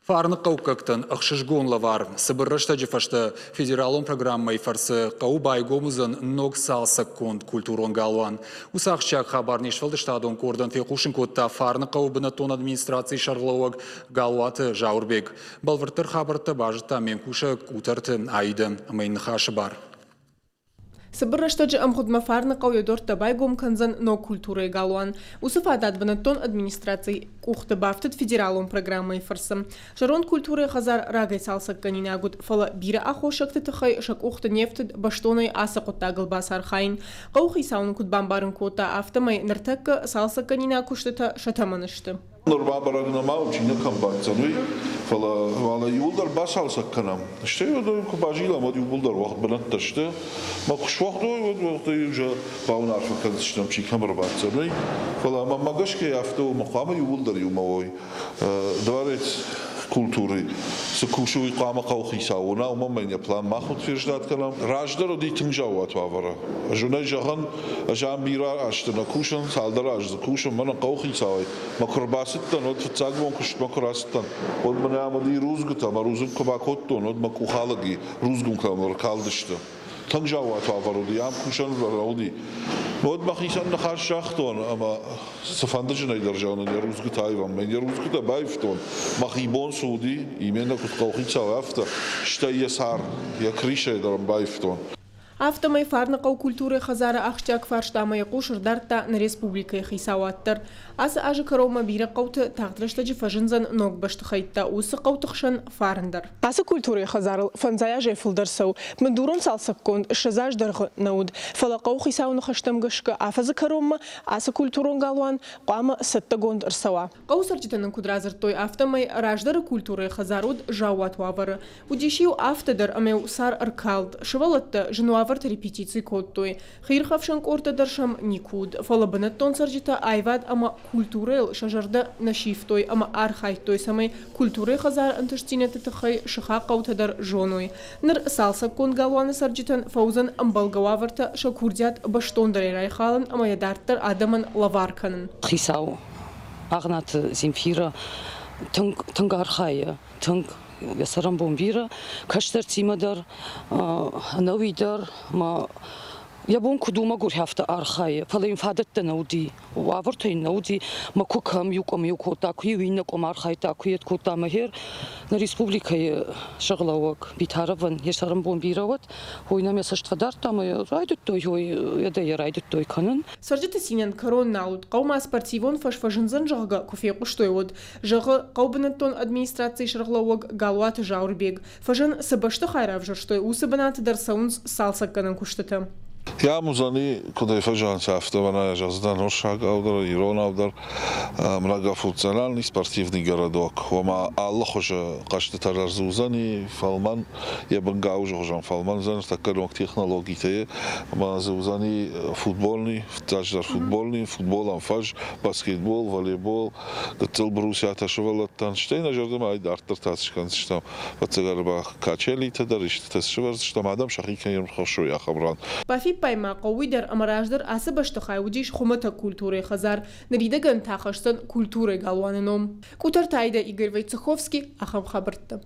Фарныхъӕуккӕгтӕн ӕхсызгон лӕвар. Цыбыр рӕстӕджы фӕстӕ федералон программӕйы фӕрцы хъӕуы байгом уыдзӕн ног цалцӕггонд культурон галуан. Уыцы ахсджиаг хабар не сфӕлдыстадон къордӕн фехъусын кодта Фарныхъӕуы бынӕттон администрацийы сӕргълӕууӕг Галуаты Зауырбег. Бӕлвырддӕр хабӕрттӕ базыдта ме мкусӕг Къутӕрты Аидӕ ӕмӕ йын ныхасы бар. Цыбыр рӕстӕджы ӕмгъуыдмӕ Фарныхъӕу йӕ дуӕрттӕ байгом кӕндзӕн ног культурӕйы галуан. Уыцы фадат бынӕттон администрацийы къухты бафтыд федералон программӕйы фӕрцы. Зӕронд культурӕйы хӕдзар рагӕй цалцӕггӕнинаг уыд, фӕлӕ бирӕ аххосӕгты тыххӕй сӕ къухты не фтыд бӕстонӕй ацы хъуыддагыл бацархайын. Хъӕуыхицау нын куыд бамбарын кодта, афтӕмӕй ныртӕккӕ цалцӕггӕнинаг куыстытӕ сӕ тӕмӕны сты. Нырма бӕрӕг нӕма у, чи нӕ кӕм баддзӕн, уый, фӕлӕ уал иууылдӕр бацалцӕг кӕнӕм. Стӕй уӕд куы базилӕм, уӕд иууылдӕр уӕгъд бынӕттӕ сты. Мӕ куы суӕгъд уой, уӕд уӕгъдӕй уже бауынаффӕ кӕндзыстӕм, чи кӕм ӕрбаддзӕн, уый. Фӕлӕ мӕнмӕ гӕсгӕ афтӕ у, ӕмӕ хъуамӕ иууылдӕр иумӕ уой. Дворец культуры цы кусы, уый хъуамӕ хъӕуыхицау уына, уымӕн ӕмӕ йын йӕ план мах утверждать кӕнӕм. Раздӕр уыди тынг заууат уавӕры. Ӕз уын ӕй зӕгъын, ӕз ам бирӕ азты нӕ кусын, цалдӕр азы дзы кусын, мӕнӕн хъӕуыхицауӕй мӕ куы рбацыдтӕн, уӕд фыццаг бон куыстмӕ куы рацыдтӕн, уӕд мын ам уыди рудзгуытӕ, мӕ рудзынг куы бакодтон, уӕд мӕ къухалыги рудзгуынтӕм ӕркалдысты. Тынг заууат уавӕр уыди, ам кусӕн уыди. Уӕд мӕхицӕн ныхас загътон ӕмӕ цыфӕнды зынӕй дӕр зӕгъын, йӕ рудзгуытӕ аивӕм. Мӕ йӕ рудзгуытӕ баивтон, мӕхи бон цы уыди, именно куыд хъӕуыхицау, афтӕ, стӕй йӕ цар, йӕ крышӕйы дӕр ын баивтон. Афтӕмӕй Фарныхъӕу культурӕйы хӕдзары ахсджиаг фарстамӕ йӕ хъус ӕрдардта нӕ республикӕйы хицауад дӕр. Ацы азы кӕронмӕ бирӕ хъӕуты тагъд рӕстӕджы фӕзындзӕн ног бӕстыхӕйттӕ, уыцы хъӕуты хсӕн фарн дӕр. Ацы культурӕйы хӕдзарыл фӕндзай азӕй фылдӕр цӕуы. Бындурон цалцӕггонд 20 аз дӕргъы нӕ уыд. Фӕлӕ хъӕуыхицауы ныхӕстӕм гӕсгӕ афӕдзы кӕронмӕ ацы культурон галуан хъуамӕ цӕттӕгонд ӕрцӕуа. Хъӕуы цӕрджытӕ нын куыд радзырдтой, афтӕмӕй раздӕры культурӕйы хӕдзар уыд заууат уавӕры. Уыдис-иу афтӕ дӕр, ӕмӕ-иу цар ӕркалд. Сывӕллӕттӕ зын уавӕрты репетици кодтой. Хиирхӕфсӕн къордтӕ дӕр сӕм никуы уыд, фӕлӕ бынӕттон цӕрджытӕ аивад ӕмӕ культурӕйыл сӕ зӕрдӕ нӕ сивтой ӕмӕ архайдтой, цӕмӕй культурӕйы хӕдзары ӕнтыстдзинӕдты тыххӕй сыхаг хъӕутӕ дӕр зоной. Ныр цалцӕггонд галуаны цӕрджытӕн фӕуыдзӕн ӕмбӕлгӕ уавӕртӕ сӕ курдиат бӕстондӕрӕй райхалын ӕмӕ йӕ дарддӕр адӕмӕн лӕвар кӕнын. Хицау Агънаты Земфира тынг, тынг архайы, тынг йӕ цӕрӕнбон бирӕ, кӕстӕртимӕ дӕр, ӕнӕуи дӕр ма йӕ бон куыд у, мӕгуыр афтӕ архайы, фӕлӕ йын фадӕттӕ нӕ уыди, уавӕртӕ йын нӕ уыди, мӕ куы кӕм иу къуым иу кодта, куы иу иннӕ къуым архайдта, куы йед кодта мӕ хер. Нӕ республикӕйы сӕргълӕууӕг Битаровӕн йӕ цӕрӕнбон бирӕ уӕд, уый нӕм йӕ цӕст фӕдардта ӕмӕ райдыдтой, ой, йӕ йӕ райдыдтой кӕнын. Цӕрджыты цинӕн кӕрон нал уыд, хъӕумӕ спортивон фӕз фӕзындзӕн, зӕгъгӕ, куы фехъуыстой, уӕд. Зӕгъы, хъӕу бынӕттон администрацийы сӕргълӕууӕг Галуаты Зауырбег. Фӕзӕн цы бӕстыхай равзӕрстой, уыцы бынаты дӕр цӕуынц цалцӕггӕнӕн куыстытӕ. Йӕм уыдзӕни, куыд ӕй фӕзӕгъынц, афтӕ мӕнӕ зӕгъдзынӕн уырыссагау дӕр, иронау дӕр, многофункциональный спортивный городок. Ома алы хуызы хъӕзтытӕ дӕр дзы уыдзӕни, фӕлмӕн, йӕ бын гауызы хуызӕн фӕлмӕн уыдзӕн, ныртӕккӕ ног технологитӕ ӕмӕ дзы уыдзӕни футбольный, фыццаджыдӕр футбольный, футболӕн фӕз, баскетбол, волейбол, гыццыл брусятӕ сывӕллӕттӕн, стӕй нӕ зӕрдӕмӕ ай дарддӕр та скӕндзыстӕм, ӕцӕгӕр ба качелитӕ дӕр истытӕ сӕвӕрдзыстӕм, адӕм сӕхи кӕй ӕрхӕссой, ахӕм ран. Бафиппай ма хъӕуы уый дӕр, ӕмӕ раздӕр ацы бӕстыхай уыдис хуымӕтӕг культурӕйы хӕдзар, ныридӕгӕн та хӕсдзӕн культурӕйы галуаны ном. Къутӕртайдӕ Игорь Войцеховский, ахӕм хабӕрттӕ.